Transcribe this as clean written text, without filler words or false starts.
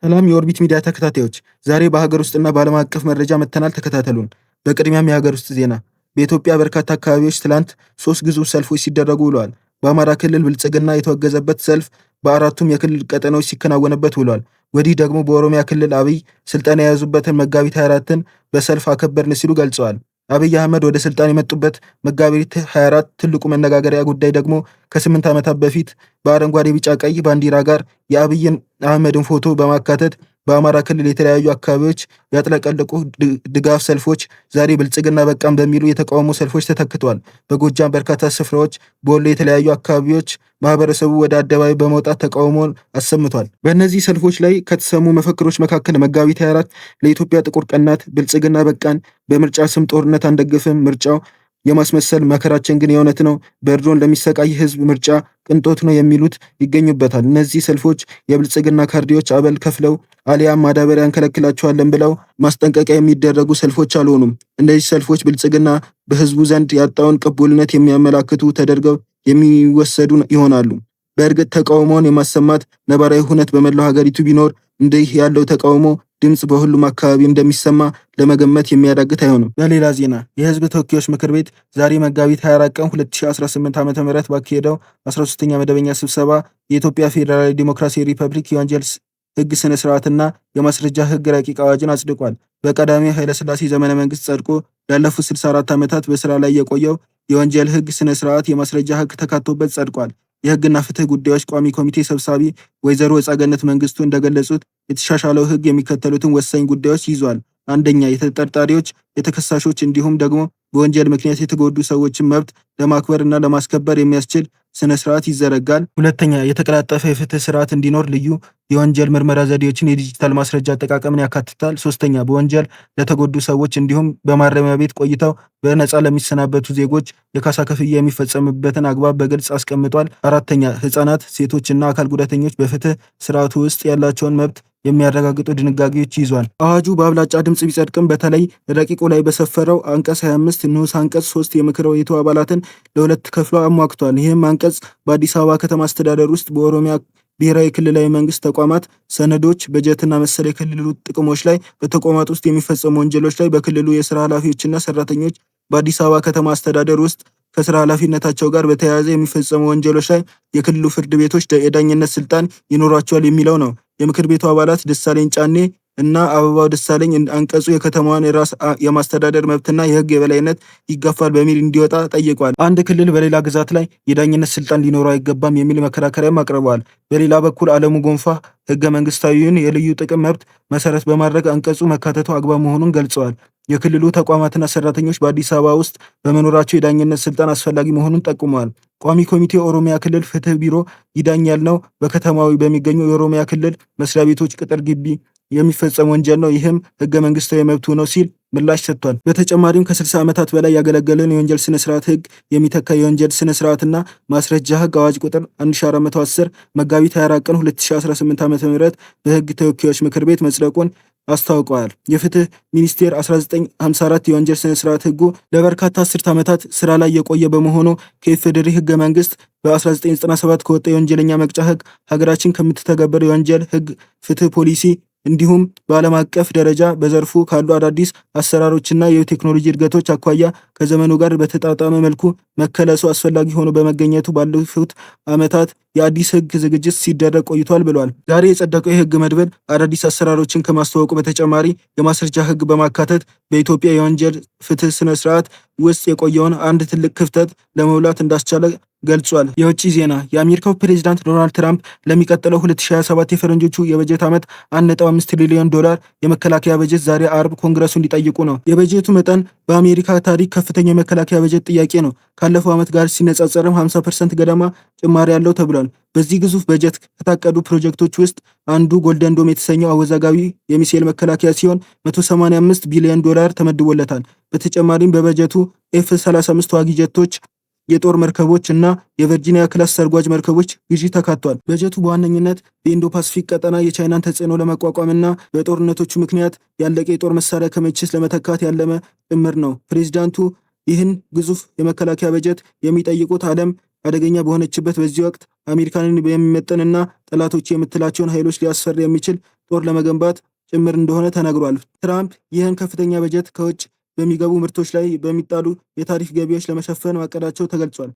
ሰላም የኦርቢት ሚዲያ ተከታታዮች፣ ዛሬ በሀገር ውስጥና በዓለም አቀፍ መረጃ መጥተናል። ተከታተሉን። በቅድሚያም የሀገር ውስጥ ዜና። በኢትዮጵያ በርካታ አካባቢዎች ትላንት ሶስት ግዙፍ ሰልፎች ሲደረጉ ውለዋል። በአማራ ክልል ብልጽግና የተወገዘበት ሰልፍ በአራቱም የክልል ቀጠናዎች ሲከናወንበት ውሏል። ወዲህ ደግሞ በኦሮሚያ ክልል አብይ ስልጣን የያዙበትን መጋቢት 24ን በሰልፍ አከበርን ሲሉ ገልጸዋል። አብይ አህመድ ወደ ስልጣን የመጡበት መጋቢት 24 ትልቁ መነጋገሪያ ጉዳይ ደግሞ ከ8 ዓመታት በፊት በአረንጓዴ፣ ቢጫ፣ ቀይ ባንዲራ ጋር የአብይን አህመድን ፎቶ በማካተት በአማራ ክልል የተለያዩ አካባቢዎች ያጥለቀለቁ ድጋፍ ሰልፎች ዛሬ ብልጽግና በቃም በሚሉ የተቃውሞ ሰልፎች ተተክተዋል። በጎጃም በርካታ ስፍራዎች፣ በወሎ የተለያዩ አካባቢዎች ማህበረሰቡ ወደ አደባባይ በመውጣት ተቃውሞን አሰምቷል። በእነዚህ ሰልፎች ላይ ከተሰሙ መፈክሮች መካከል መጋቢት 24 ለኢትዮጵያ ጥቁር ቀን ናት፣ ብልጽግና በቃን፣ በምርጫ ስም ጦርነት አንደግፍም፣ ምርጫው የማስመሰል መከራችን ግን የእውነት ነው፣ በድሮን ለሚሰቃይ ህዝብ ምርጫ ቅንጦት ነው የሚሉት ይገኙበታል። እነዚህ ሰልፎች የብልጽግና ካድሬዎች አበል ከፍለው አሊያም ማዳበሪያ እንከለክላቸዋለን ብለው ማስጠንቀቂያ የሚደረጉ ሰልፎች አልሆኑም። እነዚህ ሰልፎች ብልጽግና በህዝቡ ዘንድ ያጣውን ቅቡልነት የሚያመላክቱ ተደርገው የሚወሰዱ ይሆናሉ። በእርግጥ ተቃውሞውን የማሰማት ነባራዊ ሁነት በመላው ሀገሪቱ ቢኖር እንዲህ ያለው ተቃውሞ ድምፅ በሁሉም አካባቢ እንደሚሰማ ለመገመት የሚያዳግት አይሆንም። በሌላ ዜና የህዝብ ተወካዮች ምክር ቤት ዛሬ መጋቢት 24 ቀን 2018 ዓ.ም ባካሄደው 13ኛ መደበኛ ስብሰባ የኢትዮጵያ ፌዴራላዊ ዲሞክራሲያዊ ሪፐብሊክ የወንጀል ህግ ስነ ስርዓትና የማስረጃ ህግ ረቂቅ አዋጅን አጽድቋል። በቀዳማዊ ኃይለሥላሴ ዘመነ መንግስት ጸድቆ ላለፉት 64 ዓመታት በስራ ላይ የቆየው የወንጀል ህግ ስነ ስርዓት የማስረጃ ህግ ተካቶበት ጸድቋል። የህግና ፍትህ ጉዳዮች ቋሚ ኮሚቴ ሰብሳቢ ወይዘሮ ጸገነት መንግስቱ እንደገለጹት የተሻሻለው ህግ የሚከተሉትን ወሳኝ ጉዳዮች ይዟል። አንደኛ፣ የተጠርጣሪዎች፣ የተከሳሾች እንዲሁም ደግሞ በወንጀል ምክንያት የተጎዱ ሰዎችን መብት ለማክበር እና ለማስከበር የሚያስችል ስነ ስርዓት ይዘረጋል። ሁለተኛ፣ የተቀላጠፈ የፍትህ ስርዓት እንዲኖር ልዩ የወንጀል ምርመራ ዘዴዎችን፣ የዲጂታል ማስረጃ አጠቃቀምን ያካትታል። ሶስተኛ፣ በወንጀል ለተጎዱ ሰዎች እንዲሁም በማረሚያ ቤት ቆይተው በነፃ ለሚሰናበቱ ዜጎች የካሳ ክፍያ የሚፈጸምበትን አግባብ በግልጽ አስቀምጧል። አራተኛ፣ ህጻናት፣ ሴቶች እና አካል ጉዳተኞች በፍትህ ስርዓቱ ውስጥ ያላቸውን መብት የሚያረጋግጡ ድንጋጌዎች ይዟል። አዋጁ በአብላጫ ድምፅ ቢጸድቅም በተለይ ረቂቁ ላይ በሰፈረው አንቀጽ 25 ንዑስ አንቀጽ 3 የምክር ቤቱ አባላትን ለሁለት ከፍሎ አሟግቷል። ይህም አንቀጽ በአዲስ አበባ ከተማ አስተዳደር ውስጥ በኦሮሚያ ብሔራዊ ክልላዊ መንግስት ተቋማት፣ ሰነዶች፣ በጀትና መሰል የክልሉ ጥቅሞች ላይ፣ በተቋማት ውስጥ የሚፈጸሙ ወንጀሎች ላይ፣ በክልሉ የስራ ኃላፊዎችና ሰራተኞች በአዲስ አበባ ከተማ አስተዳደር ውስጥ ከስራ ኃላፊነታቸው ጋር በተያያዘ የሚፈጸሙ ወንጀሎች ላይ የክልሉ ፍርድ ቤቶች የዳኝነት ስልጣን ይኖራቸዋል የሚለው ነው። የምክር ቤቱ አባላት ደሳለኝ ጫኔ እና አበባው ደሳለኝ አንቀጹ የከተማዋን የራስ የማስተዳደር መብትና የሕግ የበላይነት ይጋፋል በሚል እንዲወጣ ጠይቋል። አንድ ክልል በሌላ ግዛት ላይ የዳኝነት ስልጣን ሊኖረው አይገባም የሚል መከራከሪያም አቅርበዋል። በሌላ በኩል አለሙ ጎንፋ ሕገ መንግስታዊውን የልዩ ጥቅም መብት መሰረት በማድረግ አንቀጹ መካተቱ አግባብ መሆኑን ገልጸዋል። የክልሉ ተቋማትና ሰራተኞች በአዲስ አበባ ውስጥ በመኖራቸው የዳኝነት ስልጣን አስፈላጊ መሆኑን ጠቁመዋል። ቋሚ ኮሚቴ የኦሮሚያ ክልል ፍትህ ቢሮ ይዳኛል ነው በከተማው በሚገኙ የኦሮሚያ ክልል መስሪያ ቤቶች ቅጥር ግቢ የሚፈጸም ወንጀል ነው፣ ይህም ህገ መንግስታዊ መብቱ ነው ሲል ምላሽ ሰጥቷል። በተጨማሪም ከ60 ዓመታት በላይ ያገለገለን የወንጀል ስነ ስርዓት ህግ የሚተካ የወንጀል ስነ ስርዓትና ማስረጃ ህግ አዋጅ ቁጥር 1410 መጋቢት 24 ቀን 2018 ዓ.ም በህግ ተወካዮች ምክር ቤት መጽደቁን አስታውቀዋል። የፍትህ ሚኒስቴር 1954 የወንጀል ስነ ስርዓት ህጉ ለበርካታ አስርት ዓመታት ስራ ላይ የቆየ በመሆኑ ከኢፌዴሪ ህገ መንግስት በ1997 ከወጣ የወንጀለኛ መቅጫ ህግ፣ ሀገራችን ከምትተገበረው የወንጀል ህግ ፍትህ ፖሊሲ እንዲሁም በዓለም አቀፍ ደረጃ በዘርፉ ካሉ አዳዲስ አሰራሮችና የቴክኖሎጂ እድገቶች አኳያ ከዘመኑ ጋር በተጣጣመ መልኩ መከለሱ አስፈላጊ ሆኖ በመገኘቱ ባለፉት ዓመታት የአዲስ ህግ ዝግጅት ሲደረግ ቆይቷል ብሏል። ዛሬ የጸደቀው የህግ መድብል አዳዲስ አሰራሮችን ከማስተዋወቁ በተጨማሪ የማስረጃ ህግ በማካተት በኢትዮጵያ የወንጀል ፍትህ ስነ ስርዓት ውስጥ የቆየውን አንድ ትልቅ ክፍተት ለመሙላት እንዳስቻለ ገልጿል። የውጭ ዜና። የአሜሪካው ፕሬዚዳንት ዶናልድ ትራምፕ ለሚቀጥለው 2027 የፈረንጆቹ የበጀት ዓመት 1.5 ትሪሊዮን ዶላር የመከላከያ በጀት ዛሬ አርብ ኮንግረሱ እንዲጠይቁ ነው። የበጀቱ መጠን በአሜሪካ ታሪክ ከፍተኛ የመከላከያ በጀት ጥያቄ ነው። ካለፈው ዓመት ጋር ሲነጻጸርም 50% ገደማ ጭማሪ ያለው ተብሏል። በዚህ ግዙፍ በጀት ከታቀዱ ፕሮጀክቶች ውስጥ አንዱ ጎልደን ዶም የተሰኘው አወዛጋቢ የሚሳኤል መከላከያ ሲሆን 185 ቢሊዮን ዶላር ተመድቦለታል። በተጨማሪም በበጀቱ ኤፍ 35 ተዋጊ ጀቶች፣ የጦር መርከቦች እና የቨርጂኒያ class ሰርጓጅ መርከቦች ግዢ ተካቷል። በጀቱ በዋነኝነት በኢንዶ ፓሲፊክ ቀጠና የቻይናን ተጽዕኖ ለመቋቋምና በጦርነቶቹ ምክንያት ያለቀ የጦር መሳሪያ ክምችት ለመተካት ያለመ ጭምር ነው። ፕሬዚዳንቱ ይህን ግዙፍ የመከላከያ በጀት የሚጠይቁት ዓለም አደገኛ በሆነችበት በዚህ ወቅት አሜሪካንን የሚመጥንና ጠላቶች የምትላቸውን ኃይሎች ሊያስፈራ የሚችል ጦር ለመገንባት ጭምር እንደሆነ ተነግሯል። ትራምፕ ይህን ከፍተኛ በጀት ከውጭ በሚገቡ ምርቶች ላይ በሚጣሉ የታሪፍ ገቢዎች ለመሸፈን ማቀዳቸው ተገልጿል።